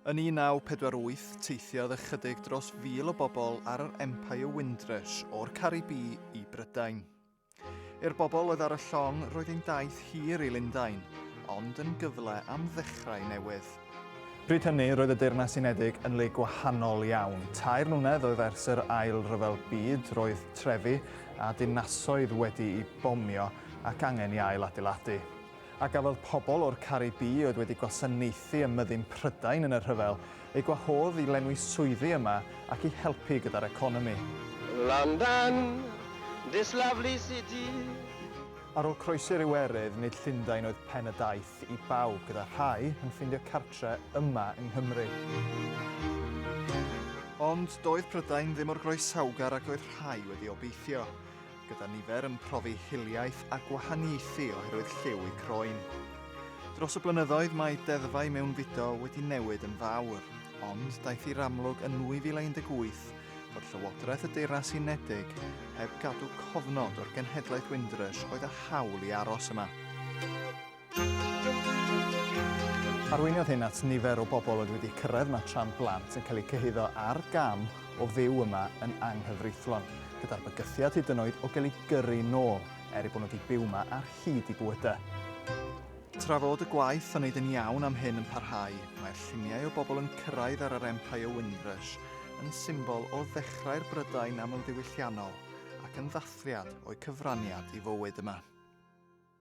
Yn 1948, teithiodd ychydig dros 1,000 o bobl ar yr Empire Windrush o'r Caribî i Brydain. I'r bobl oedd ar y llong, roedd hi'n daith hir i Lundain, ond yn gyfle am ddechrau newydd. Bryd hynny, roedd y Deyrnas Unedig yn le gwahanol iawn. Tair mlynedd oedd ers yr Ail Ryfel Byd, roedd trefi a dinasoedd wedi'u bomio ac angen i ail adeiladu. A gafodd pobl o'r Caribî oedd wedi gwasanaethu ym myddin Prydain yn y rhyfel eu gwahodd i lenwi swyddi yma ac i helpu gyda'r economi. London, this lovely city. Ar ôl croesi'r Iwerydd, nid Llundain oedd pen y daith i bawb, gyda rhai yn ffeindio cartre yma yng Nghymru. Ond doedd Prydain ddim mor groesawgar ag oedd rhai wedi obeithio, gyda nifer yn profi hiliaeth a gwahaniaethu oherwydd lliw eu croen. Dros y blynyddoedd mae deddfau mewnfudo wedi newid yn fawr, ond daeth i'r amlwg yn 2018 fod Llywodraeth y Deyrnas Unedig heb gadw cofnod o'r genhedlaeth Windrush oedd â hawl i aros yma. Arweiniodd hyn at nifer o bobl oedd wedi cyrraedd yma tra'n blant yn cael eu cyhuddo ar gam o fyw yma yn anghyfreithlon, gyda'r bygythiad hyd yn oed o gael eu gyrru nôl, er eu bod nhw wedi byw yma ar hyd eu bywydau. Tra fod y gwaith o wneud yn iawn am hyn yn parhau, mae'r lluniau o bobl yn cyrraedd ar yr Empire Windrush yn symbol o ddechrau'r Brydain amlddiwylliannol ac yn ddathliad o'u cyfraniad i fywyd yma.